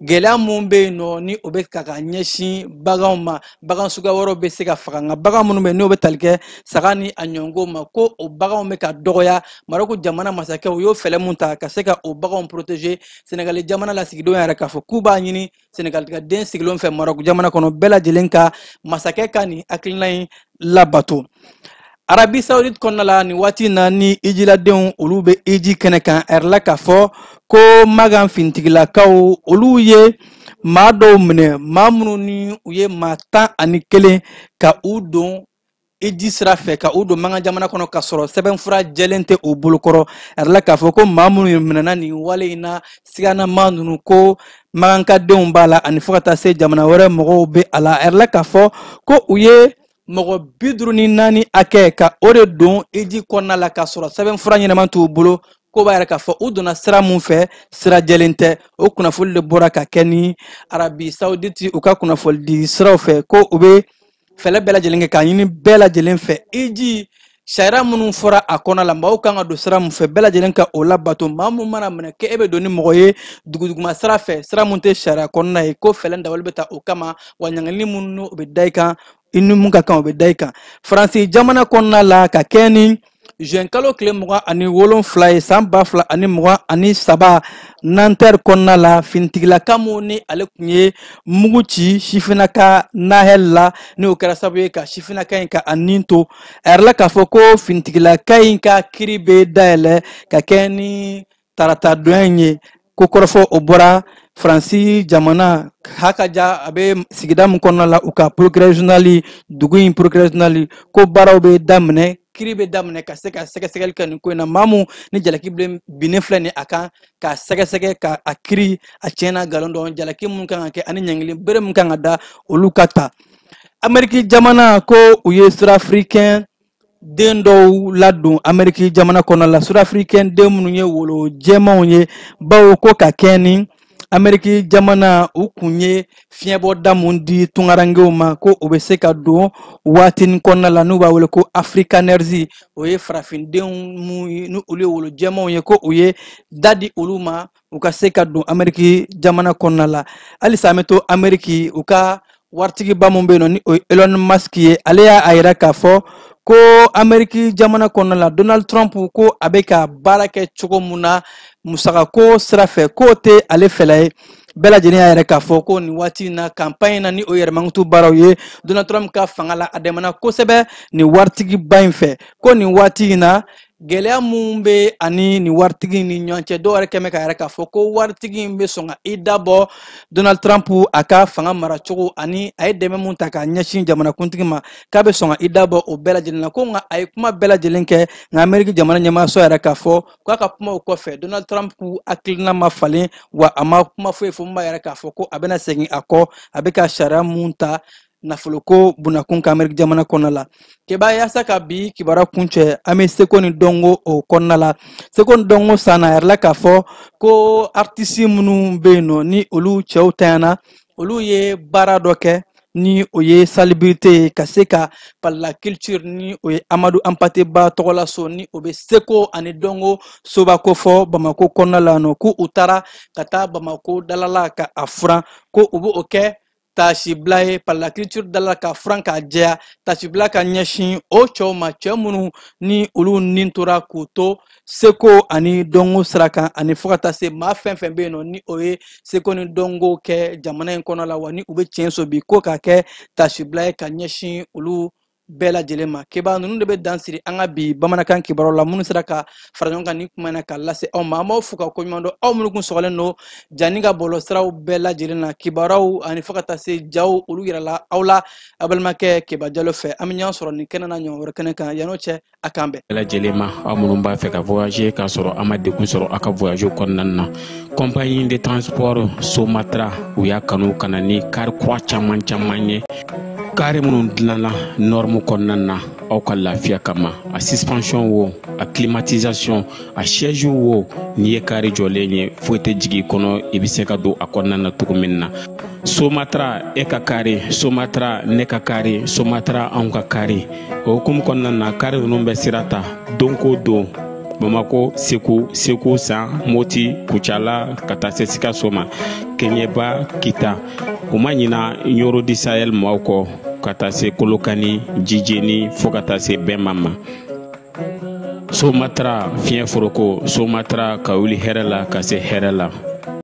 gɛlɛya mun bɛ yen nɔ ni o bɛ ka ɲɛsin baganw ma, bagan suguya wɛrɛw bɛ se ka faga, nka bagan minnu bɛ yen n'o bɛ tali kɛ saga ni a ɲɔgɔnw ma, ko o baganw bɛ ka dɔgɔya. Marɔku jamana masakɛw y'o fɛlɛ mun ta ka se ka o baganw protéger. Senegali jamana lasigidenw yɛrɛ k'a fɔ k'u b'a ɲini Senegali ka den sigilenw fɛ Marɔku jamana kɔnɔ bɛɛ lajɛlen ka masakɛ ka nin hakilina in labato. Arabie Saoudite kɔnɔna la nin waati in na ni ijiladenw olu bɛ iji kɛnɛ kan, a yɛrɛ la k'a fɔ ko Makan finitigilakaw olu ye maa dɔw minɛ, maa minnu ni u ye maa 11 ka u don iji sira fɛ, ka u don Makan jamana kɔnɔ ka sɔrɔ sɛbɛnfura jɛlen tɛ u bolokɔrɔ. A yɛrɛ la k'a fɔ ko maa minnu minɛna nin wale in na, sigana maa ninnu ko Makankadenw b'a la ani fo ka taa se jamana wɛrɛ mɔgɔw bɛ a la. A yɛrɛ la k'a fɔ ko u ye mɔgɔ 54 hakɛ ka o de don iji kɔnɔna la k'a sɔrɔ sɛbɛnfura ɲɛnama t'u bolo, ko b'a yɛrɛ k'a fɔ u donna sira mun fɛ sira jɛlen tɛ. O kunnafoli de bɔra ka kɛ ni Arabie Saoudite u ka kunnafonidi siraw fɛ, ko u bɛ fɛɛrɛ bɛɛ lajɛlen kɛ k'a ɲini bɛɛ lajɛlen fɛ iji sariya minnu fɔra a kɔnɔ la, maaw kan ka don sira mun fɛ bɛɛ lajɛlen ka o labato. Maa mun mana minɛ k'e bɛ don ni mɔgɔ ye duguduguma sira fɛ, sira mun tɛ sariya kɔnɔna ye, ko fɛɛrɛ dabali bɛ ta o kama, wa ɲangili minnu o bɛ da i kan, i ni mun ka kan o bɛ da i kan. Faransi jamana kɔnɔna la ka kɛ ni juin kalo tile 27 ye san 2023 Nanterre kɔnɔna la, finitigilaka mun ni ale tun ye mugu ci sifinnaka Nahel la, ni o kɛra sababu ye ka sifinnaka in ka a nin to. A yɛrɛ la k'a fɔ ko finitigilaka in ka kiri bɛ dayɛlɛ ka kɛ ni tarata donya in ye, ko kɔrɔfɔ o bɔra Faransi jamana hakaja a bɛ sigida min kɔnɔna la, u ka procureur général, dugu in procureur général, ko baaraw bɛ daminɛ, kiri bɛ daminɛ ka se ka sɛgɛsɛgɛli kɛ nin ko in na. Maa mun ni jalaki binnen filɛ nin a kan ka sɛgɛsɛgɛ ka a kiri a tiɲɛna nkalon dɔn, jalaki mun kan ka kɛ ani ɲangili bere mun kan ka da olu ka ta. Ameriki jamana ko u ye Sud-Africain den dɔw ladon Ameriki jamana kɔnɔ la, Sud-Africain den minnu ye wolo jɛmanw ye, bawo ko ka kɛ ni Ameriki jamana u kun ye fiɲɛbɔda mun di tungarankew ma, ko o bɛ se ka don waatinin kɔnɔna la n'u b'a wele ko Afrikaners, o ye farafindenw mun ye ni olu ye wolo jɛmanw ye, ko u ye da di olu ma u ka se ka don Ameriki jamana kɔnɔna la. Halisa an bɛ to Ameriki, u ka Waritigiba mun bɛ yen nɔ ni o ye Elon Musk ye, ale y'a yira k'a fɔ ko Ameriki jamana kɔnɔna la, Donald Trump ko a bɛ ka baara kɛ cogo mun na musakako sira fɛ, k'o tɛ ale fɛla ye. Bɛɛ lajɛlen y'a yɛrɛ k'a fɔ ko nin waati in na, campagne na ni o yɛrɛmankutu baaraw ye, Donald Trump ka fanga la, a dɛmɛna kosɛbɛ nin waritigiba in fɛ. Ko nin waati in na, gɛlɛya mun bɛ ani nin waritigi ni ɲɔgɔn cɛ, dɔw yɛrɛ kɛmɛ k'a yɛrɛ k'a fɔ ko waritigi in bɛ sɔn ka i dabɔ Donald Trump a ka fanga maracogo ani a ye dɛmɛ mun ta k'a ɲɛsin jamanakuntigi ma, k'a bɛ sɔn ka i dabɔ o bɛɛ lajɛlen na. Ko nka a ye kuma bɛɛ lajɛlen kɛ, nka Ameriki jamana ɲɛmaaso yɛrɛ k'a fɔ k'a ka kumaw kɔfɛ, Donald Trump hakilina ma falen, wa a ma kuma foyi fɔ mun b'a yɛrɛ k'a fɔ ko a bɛna segin a kɔ a bɛ ka sariya mun ta nafoloko bunakun kan Ameriki jamana kɔnɔna la. Keba, yaasa ka bi kibaruya kuncɛ, an bɛ seko ni dɔnko o kɔnɔna la. Seko ni dɔnko san na, a yɛrɛ la k'a fɔ ko artiste minnu bɛ yen nɔ ni olu cɛw tanyana, olu ye baara dɔ kɛ ni o ye salubrité ye, ka se ka par la culture, ni o ye Amadu Hampâté Bâ tɔgɔlaso, ni o bɛ seko ani dɔnko soba ko fɔ Bamako kɔnɔna la nɔ, ko u taara ka taa Bamako dalala ka a furan, ko u bɛ o kɛ taasibila ye par la culture dala ka furan k'a jɛya, taasibila ka ɲɛsin o cɛw ma, cɛ minnu ni olu nin tora k'u to seko ani dɔnko sira kan, ani fo ka taa se maa fɛn fɛn bɛ yen nɔ ni o ye seko ni dɔnko kɛ jamana in kɔnɔ la, wa ni u bɛ tiɲɛ so bi, ko k'a kɛ taasibila ye ka ɲɛsin olu bɛɛ lajɛlen ma. Keba, ninnu de bɛ dan siri an ka bi bamanankan kibaruyaw la minnu sera ka fara ɲɔgɔn kan ni kuma in na ka lase aw ma. An b'aw fo ka koɲuman dɔn, aw minnu kun sɔgɔlen don jani ka bɔlɔlɔsiraw bɛɛ lajɛlen na, kibaruyaw ani fo ka taa se jaw olu yirala aw la aw balimakɛ Keba Jalo fɛ. An bɛ ɲɔgɔn sɔrɔ nin kɛnɛ na ɲɔgɔn wɛrɛ kɛnɛ kan. Yan'o cɛ, a k'an bɛn. Bɛɛ lajɛlen ma, aw minnu b'a fɛ ka voyager k'a sɔrɔ a ma degun sɔrɔ aw ka voyage kɔnɔna na, compagnie de transport Somatra, u y'a kanu ka na ni car kura caman caman ye, car minnu dilanna norme kɔnɔna na aw ka lafiya kama. A suspension wo, a climatisation, a siège wo, n'i ye car jɔlen ye, foyi tɛ jigin i kɔnɔ, i bɛ se ka don a kɔnɔna na cogo min na. Somatra, e ka car, Somatra, ne ka car, Somatra, anw ka car. O hukumu kɔnɔna na, car ninnu bɛ sira ta don ko don, Bamako, Segu, Segu San, Moti, Kucala, ka taa se Sikaso ma, Kɛɲɛba, Kita. U ma ɲina Ɲɔrɔ di Sahel maaw kɔ, ka taa se Kolokani, Jijeni, fo ka taa se Bɛnma ma. Somatra, fiɲɛ foroko, Somatra, ka wuli hɛrɛ la ka se hɛrɛ la.